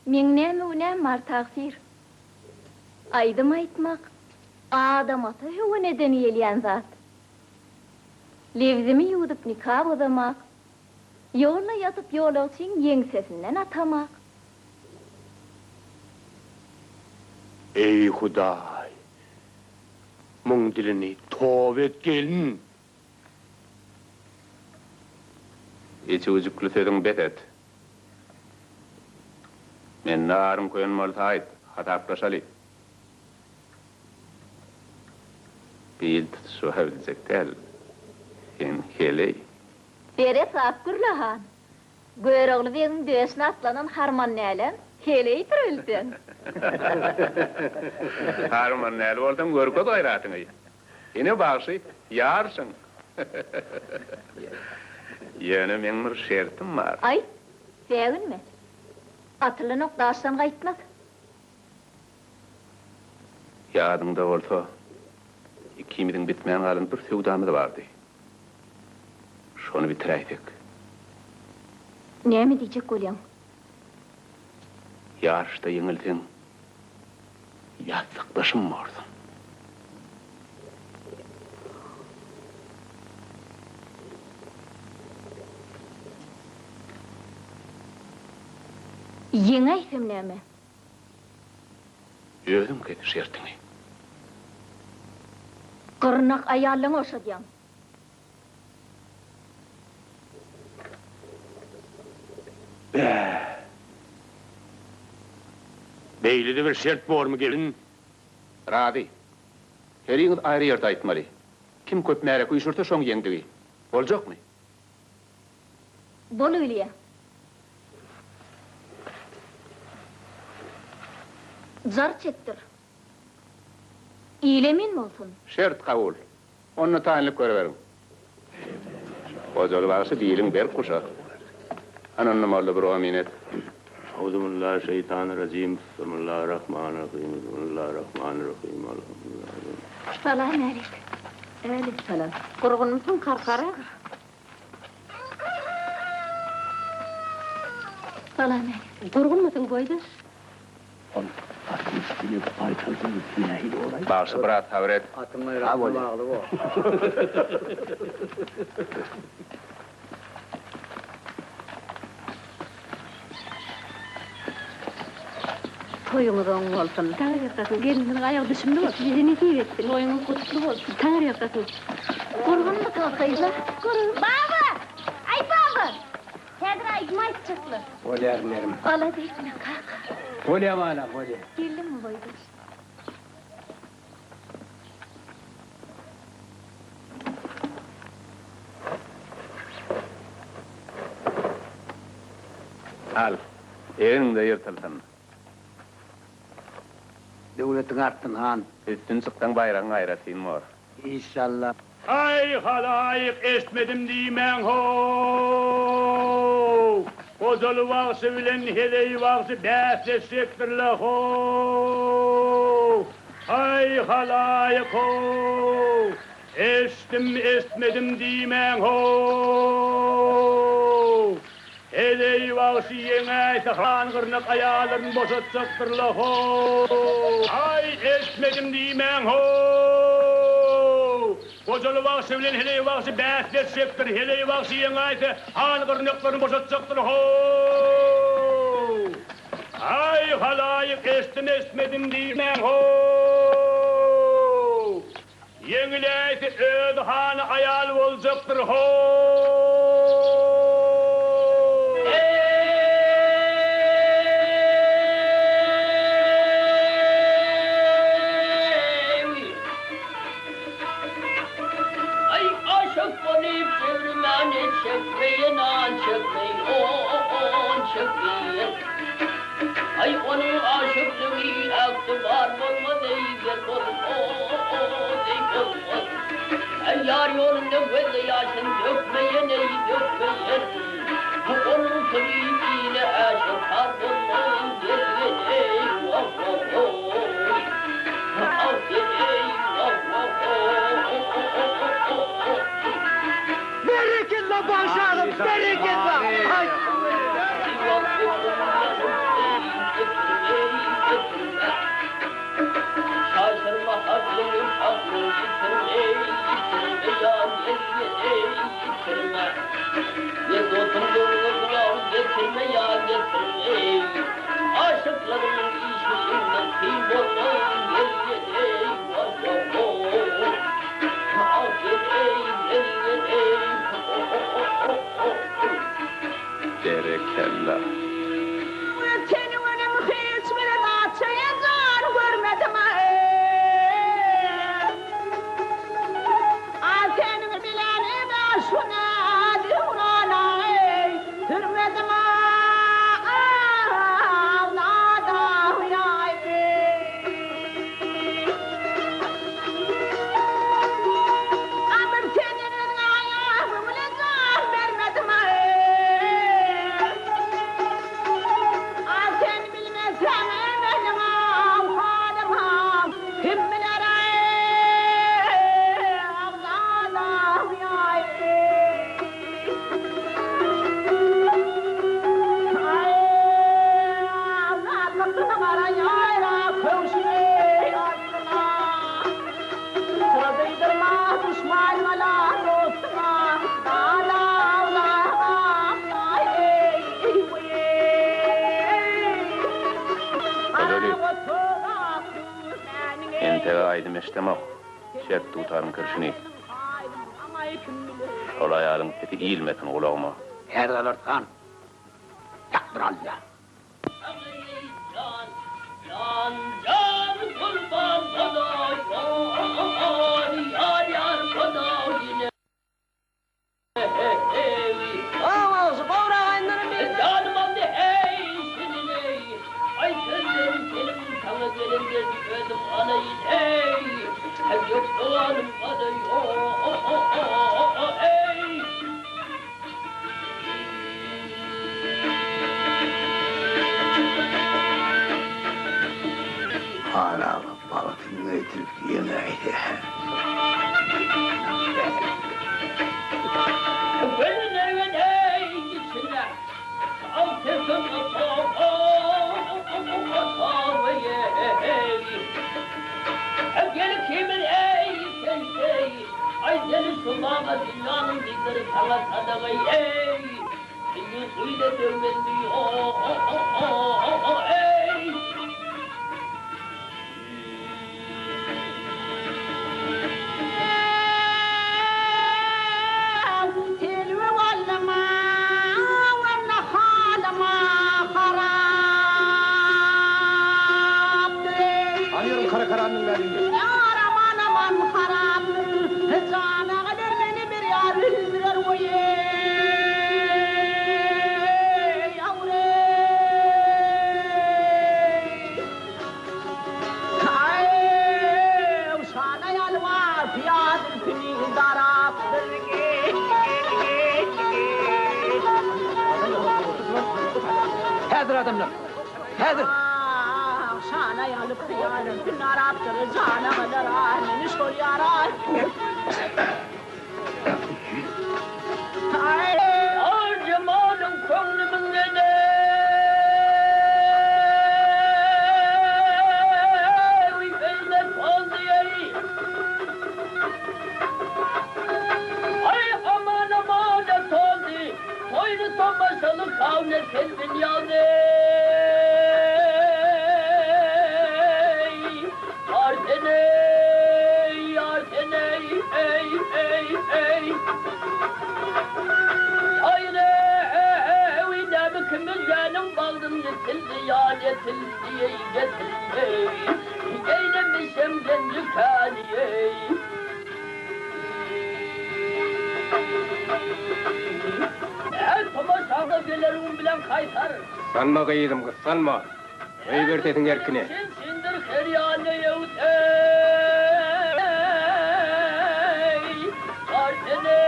Speaker 17: Meň näme günäm bar, tagsyr? Aýdym aýtmak Adam ata höweneden gelýän zat. Lebzimi ýuwdup nika bozamak, ýolda ýatyp ýolagçyň ýeňsesinden atamak.
Speaker 18: Eý Hudaý! Muň dilini toba et gelin!
Speaker 7: Içi-güjükli sözüňi bes et. Mende aryň köýen bolsa aýt, hasaplaşaly. Bil tutuşyba biljek däl, sen heleý.
Speaker 17: Seresap gürle, han. Görogly begiň döşüne atlanan harmandälem heleýdir bilseň.
Speaker 7: Harmandäli bolsaň görkez gaýratyňy. Ine bagşy, ýaryşyň. Ýöne meň bir şertim bar.
Speaker 17: Aýt, säginme. Atylan ok daşdan gaýtmaz.
Speaker 7: Ýadyňda bolsa, ikimiziň bitmän galan bir söwdamyz bardy. Şony bitiräýsek.
Speaker 17: Näme diýjek bolýaň?
Speaker 7: Ýaryşda ýeňilseň, ýassykdaşym borsuň.
Speaker 17: Ýeňäýsem näme?
Speaker 7: Özüň kes şertiňi.
Speaker 17: Gyrnak aýallaňy boşadýaň.
Speaker 18: Bä! Beýle-de bir şert bormy, gelin?
Speaker 7: Razy. Heriňiz aýry ýerde aýtmaly. Kim köp märeke üýşürse, şoň ýeňdigi. Boljakmy?
Speaker 17: Bolubilýä. Jar çekdir. Il emin bolsun.
Speaker 7: Şert kabul. Onda taýynlyk görüberiň. Gojaly bagşy biliň berk guşa. Hany onda molla bir omyn et.
Speaker 18: Auzubillahi şeýtanirrajim Bismillahirrahmanirrahim Bismillahirrahmanirrahim Alhamdulillah.
Speaker 17: Salam älik.
Speaker 13: Älik salam. Gurgunmysyň Karkara?
Speaker 17: Salam älik.
Speaker 6: Gurgunmysyň boýdaş?
Speaker 15: Ol atyň üstüne baýtaldan nähili bolaý?
Speaker 7: Bagşy biraz sabyr et.
Speaker 16: Atyň gaýratyna bagly bor.
Speaker 13: Toýuňyz oň bolsun.
Speaker 6: Taňryýalkasyn. Gelniniň aýagy düşümli bolsun. Size nesip etsin. Toýuňyz gutly bolsun. Taňryýalkasyn.
Speaker 17: Gurgunmysyňyz gyzlar? Gurgun. Baba! Aý baba! Häzir aýdym aýtjaklar.
Speaker 9: Bolýar inerim.
Speaker 17: Alada etme kaka.
Speaker 9: Bolýa balam, bolýa.
Speaker 17: Geldiňmi boýdaş?
Speaker 7: Al, egniňde ýyrtylsyn.
Speaker 16: Döwletiň artsyn han.
Speaker 7: Üstün çyksaň baýragyň aýratyn bor.
Speaker 16: Işşallah.
Speaker 18: Aý halaýyk eştmedim diýmäň how! Gojaly bagşy bilen heleý bagşy bäsleşjekdirle how! Aý halaýyk how! Eştdim eştmedim diýmäň how! Heleý bagşy ýeňäýse han gyrnak aýallaryny boşatjakdyrla how! Aý eştmedim diýmäň how! Gojaly bagşy bilen heleý bagşy bäsleşjekdir, heleý bagşy ýeňäýse han gyrnaklaryny boşatjakdyr how! Aý halaýyk eştdim eştmedim diýmäň how! Ýeňiläýse özi hana aýal boljakdyr how!
Speaker 19: Aý aşyk bolup jebrimeni çekmeýin an çekmeýin on çekmeýin. Aý onuň aşyklygy ygtybar bolmaz eý gel bolmaz eý bolmaz. Aý ýar ýolunda gözde ýaşyn dökmeýen eý dökmeýen. Bu onuň syry ile äşgär bolmaz gel gel eý wah wah hoý. Ah gel eý wah wah hoý.
Speaker 10: Berekella bagşy agam berekella. Aý.
Speaker 7: Berekella.
Speaker 20: Seniň öňüň hiç bir zatça jan görmedim-aý. A seniň bilenim-ä şu näz-döwran-aý, sürmedim-aý, nadaý-aý. A bir seniň özüňe aýagym bilen jan bermedim-aý. A sen bilmeseň meniň ahwalym kim biler-aý, agzalaý-aý. Aý, azatlyk gara ýaýra köwşüni atdyma. Syra duýdurma duşmanyňa-la, dostuňa,
Speaker 7: Gojaly, entek aýdym eşdemok, çek dutaryň kirşini. Şol aýalyň sesi ilmesin gulagyma.
Speaker 16: Häzir alarys han. Takdyr Alla.
Speaker 15: Han aga bagtyny getirip ýeňäýse-hä. adamlar. Häzir!
Speaker 20: Şana ýalyp ýarym Pinarapdyr jana galar meni şol ýara.
Speaker 19: Ýar jemalyň köňlümiň edewi beýle toldy eý. Aý aman amana toldy, toýly tomaşaly kawne selbin ýaly eý. Ýar sen eý, ýar sen eý, eý, eý, eý. Aýrewi näme kimizgäniň bagtym ýetildi ýa ýetildi eý, ýetildi eý. Eýlemişem genji käni eý. Äý tomaşaňa geleriň bilen gaýtar.
Speaker 9: Gyssanma gyzym, gyssanma. Goýber sesiň erkine.
Speaker 19: Çindir her ýana ýöwseý, Arseneý.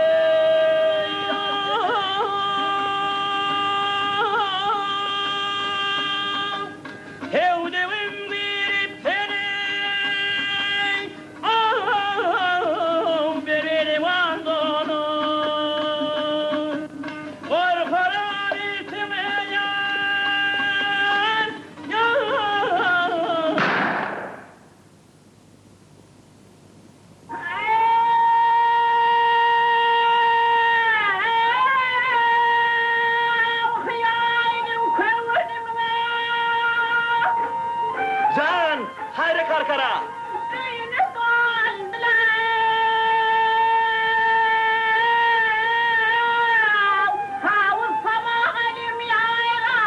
Speaker 18: Hewdegim girip seni, Aw, berelim donu. Gorkaran itime ýar, ýar.
Speaker 11: Jan, haýra karkara!
Speaker 20: Öýüne galdylar. Tawus sama galim ýaýra,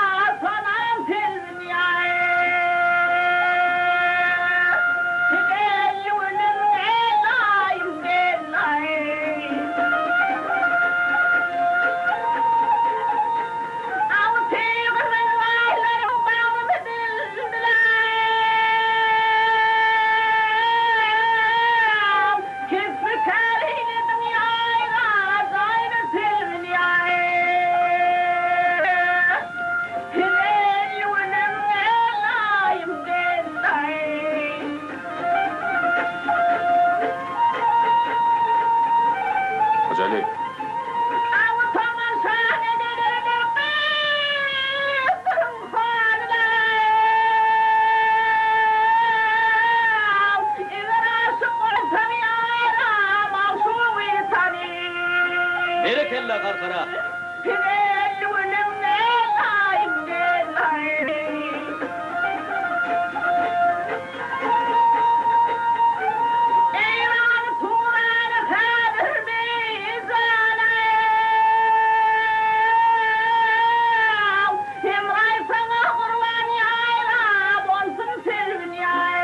Speaker 20: sonam selbin ýaýra. Size ýüwlüm elaýym bellaý. Aw teýgiriniň aýlary bagmy bildiler. Kesbi kär eýledim ýaýra, jaýly selbin ýaýra. Size ýüwlüm elaýym bellaý.
Speaker 7: Hojaly.
Speaker 3: Berekella Gargara!
Speaker 20: Eýran Turany häzir bizanaw Hemraý saňa gurban ýaýra bolsun selbin ýaý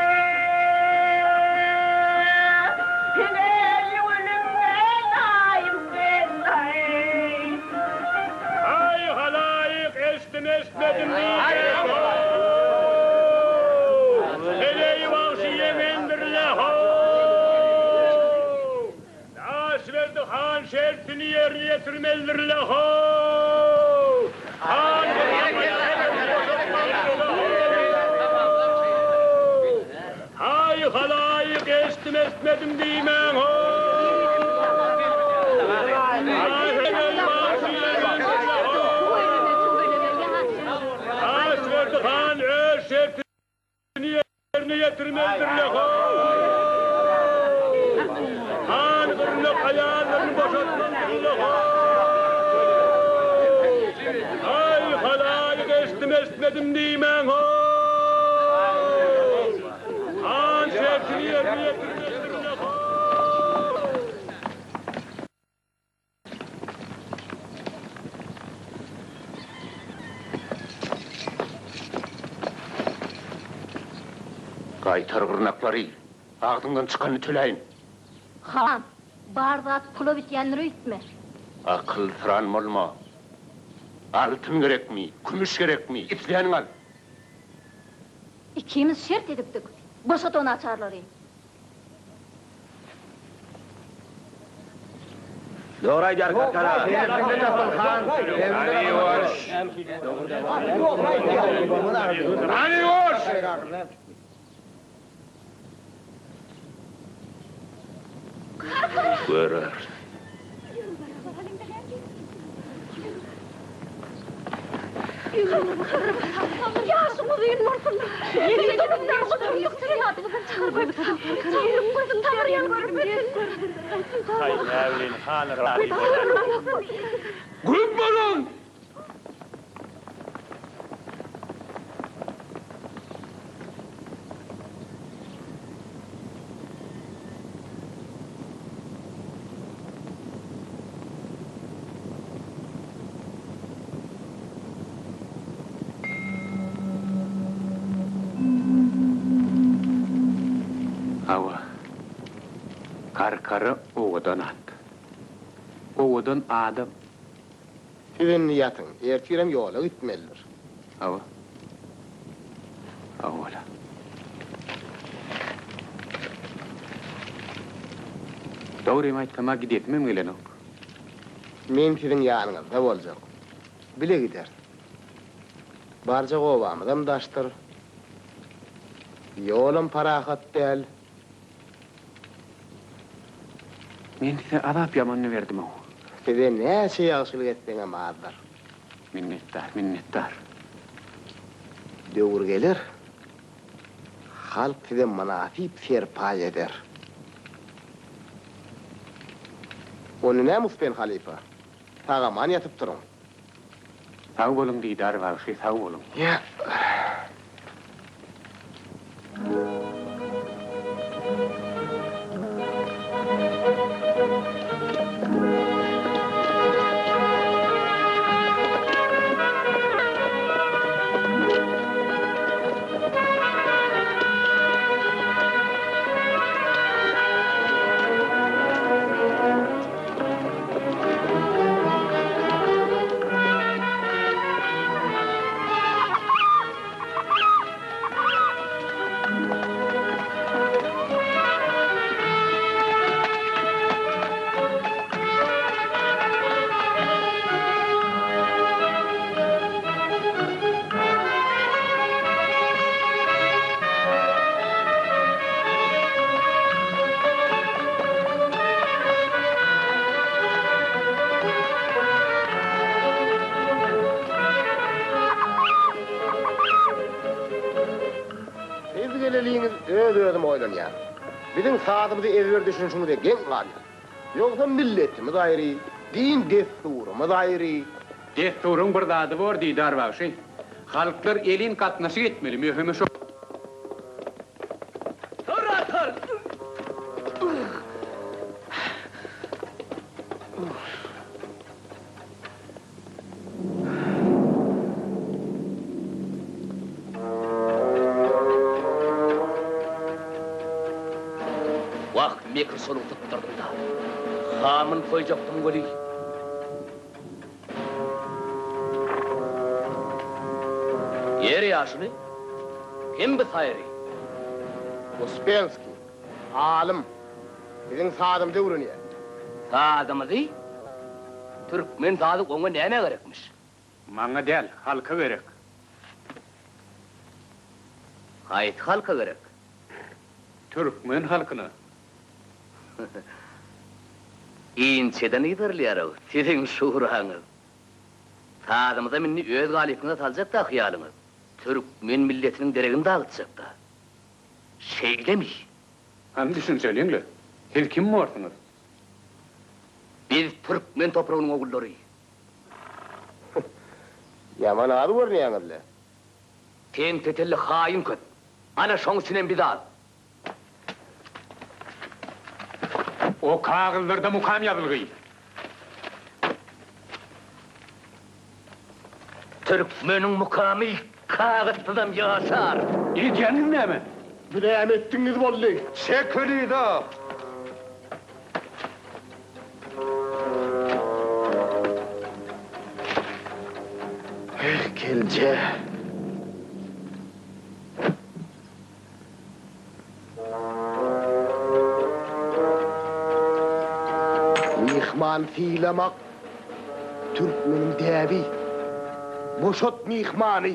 Speaker 20: Heleý gülüm elaýym bellaý.
Speaker 18: Aý halaýyk eşdim eştmedim diýmäň how. Heleý bagşy ýeňendirle how. Daşberdi han şertini ýerine ýetirmelidirle how. Han Aý halaýyk eşdim eştmedim diýmäň how. Daşberdi han öz şertini ýerine ýetirmelidir-le how. Han gyrnak aýallaryny boşatmalydyr-le how. Aý halaýyk eşdim eştmedim diýmäň how. Han şertini ýerine ýetirmelidir-le how.
Speaker 15: Gaýtar gyrnaklary, agzyňdan çykanyny töläýin.
Speaker 17: Han, bar zat pula bitýändir öýtme.
Speaker 15: Akylsyran bolma. Altyn gerekmi, kümüş gerekmi, isläniňi al.
Speaker 17: Ikimiz şert edipdik. Boşat o naçarlary.
Speaker 11: Dogry aýdýar Karkara.
Speaker 2: Hany ýuwaş. Hany ýuwaş!
Speaker 15: Görer.
Speaker 6: Ýaşyň uzyn bolsun.
Speaker 18: Haý, näbileýin, hany razy bolýar.
Speaker 2: Güm boluň! Hawa, Karkara owadan at. Owadan adam.
Speaker 5: Siz indi ýatyň, ertirem ýola gitmelidir.
Speaker 2: Hawa. Hawa-la. Dogrymy aýtsam-a gidesimem gelenok.
Speaker 5: Men siziň ýanyňyzda boljak. Bile gideris. Barjak obamyzam daşdyr. Ýolam parahat däl.
Speaker 2: Men size azap ýamanyny berdim-ow.
Speaker 5: Size näçe ýagşylyk etseňem azdyr.
Speaker 2: Minnetdar, minnetdar.
Speaker 5: Döwür geler, halk size mynasyp serpaý eder. Onda näme Uspen halypa, sag-aman ýatyp duruň.
Speaker 2: Sag boluň Didar bagşy, sag boluň.
Speaker 5: Ýa. Siz geleliňiz öz-özüm oýlanýan. Biziň sazymyzy ezber düşünişiňize geň galýan. Ýogsa milletimiz aýry, din-dessurymyz aýry.
Speaker 2: Dessuryň bir zady bor Didar bagşy. Halklar elin gatnaşyk etmeli, möhümi şo.
Speaker 3: Wah, mekir soluň sypdyrdyň-da. Hamyny soýjakdym weli. Ýeri ýaşuly, kim bu saýry?
Speaker 5: Uspenskiý, alym. Biziň sazymyzy öwrenýär.
Speaker 3: Sazymyzy? Türkmen sazy oňa nämä gerekmiş?
Speaker 2: Maňa däl, halka gerek.
Speaker 3: Haýsy halka gerek?
Speaker 2: Türkmen halkyna.
Speaker 3: Inçeden yzarlaýar-ow siziň şuraňyz. Sazymyzam indi öz galypyňyza saljak-da hyýalyňyz. Türkmen milletiniň deregini dagytjak-da. Şeýlemi?
Speaker 2: Hany düşünseliň-le, siz kim borsuňyz?
Speaker 3: Biz türkmen topragynyň ogullary.
Speaker 5: Ýaman az görünýäňiz-le.
Speaker 3: Sen tetelli haýyn köp. Ana şoň üçinem biz az.
Speaker 2: O kagyzlarda mukam ýazylgy.
Speaker 3: Türkmeniň mukamy kagyzsyzam ýaşar.
Speaker 2: Edýäniňiz näme?
Speaker 5: Bu näme etdigiňiz boldy?
Speaker 2: Çekil yza!
Speaker 5: Eh, kelje. Myhman sylamak türkmeniň däbi. Boşat myhmany.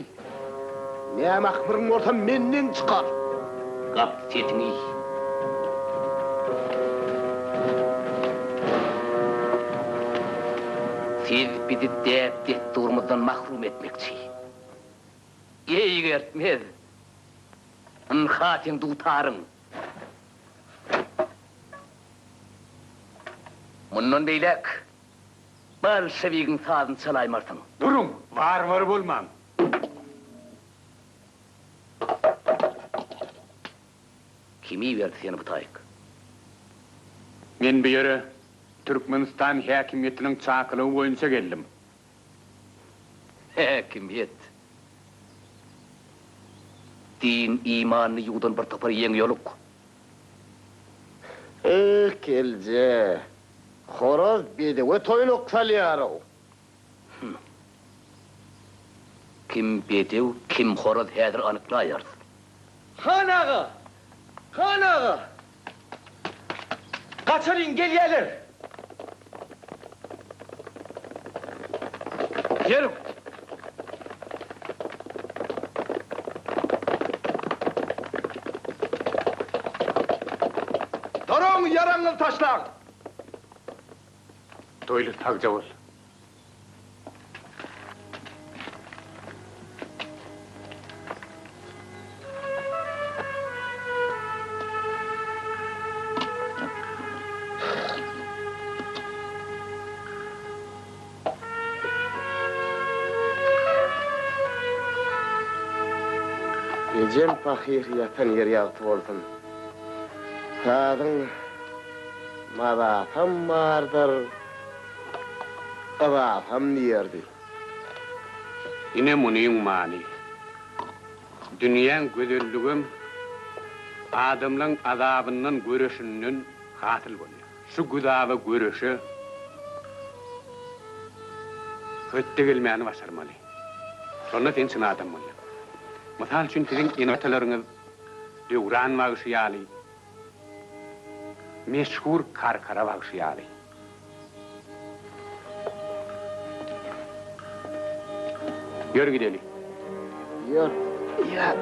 Speaker 5: Näme ahmyryň bolsa menden çykar.
Speaker 3: Gap sesiňi. Siz bizi däp-dessurymyzdan mahrum etmekçi. Eýgertmez. Ynha seň dutaryň. Mundan beýläk bolşewigiň sazyny çalaýmarsyň.
Speaker 2: Duruň, warwar bolmaň.
Speaker 3: Kim iberdi seni bu taýyk?
Speaker 2: Men bu ýere Türkmenistan häkimiýetiniň çakylygy boýunça geldim.
Speaker 3: Häkimiýet. Din imanyny ýuwdan bir topar ýeňiýoluk.
Speaker 5: Eh, kelje. Horaz bedewe toýnak salýar-ow.
Speaker 3: Hüm. Kim bedew, kim horaz häzir anyklaýarys.
Speaker 21: Han aga! Han aga! Gaçalyň, gelýäler!
Speaker 3: Geliň!
Speaker 21: Duruň, ýaragyňyzy taşlaň!
Speaker 2: Toýly, sagja bol.
Speaker 5: Ejem pahyr ýatan ýeri ýagty bolsun. Sazyň mazasam bardyr. Yzasam diýerdi.
Speaker 2: Ine munyň many. Dünýäň gözelligem adamlaň azabyndan göreşinden hasyl bolýar. Şu güzaba göreşe hötde gelmäni başarmaly. Şonda sen çyn adam bolýaň. Mysal üçin siziň ene-atalaryňyz Döwran bagşy ýaly meşhur Karkara bagşy ýaly. Ýör gideli.
Speaker 5: Ýör. Ýör.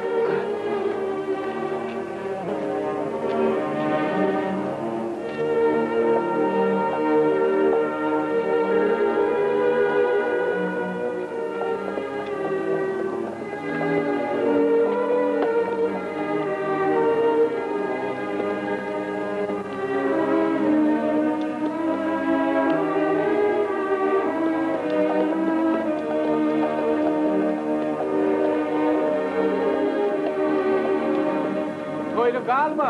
Speaker 2: Toýly galma!